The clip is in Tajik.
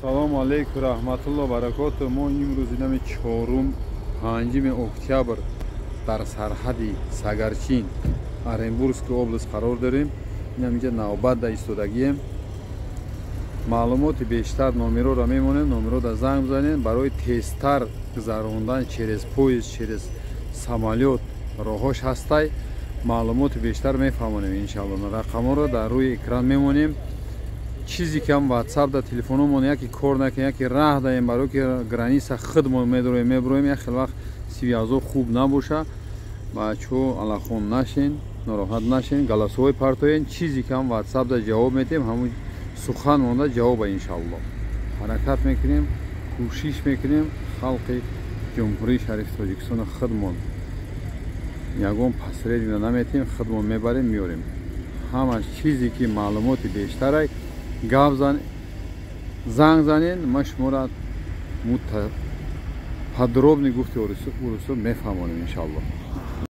Ассалому алайкум раҳматулло баракоту. Мо имрӯз инами чорум, 5 октябр дар сарҳади Сагарчин, Оренбургский область қарор дорем. Инам инҷа навбат да истодагием. Маълумоти бештар номероро мемонем, номерода занг бизанем. Барои тезтар гузарондан через поезд, через самолёт роҳош ҳастай. Маълумоти бештар мефаҳмонем, иншалло. Рақамҳоро дар рӯи экран мемонем. Чизе ки ҳам ватсап да телефономон яке кор накунем, яке раҳ даем, барое ки граница худмон медроем, меброем, як хел вақт связо хуб набоша. Бачаҳо, аллахон нашен, нороҳат нашен, голосовой партоен. Чизе ки ҳам ватсап да ҷавоб метем, ҳамун сухан монда ҷавоба, иншалло. Ҳаракат мекунем, кӯшиш мекунем, халқи Ҷумҳурии Шарифи Тоҷикистони худмон ягон посредник наметем, худмон мебарем, меорем. Ҳама чизе ки маълумоти бештарай, гап зан, занг занен, ма шуморо подробно, гуфти урусо, мефаҳмонем, иншалло.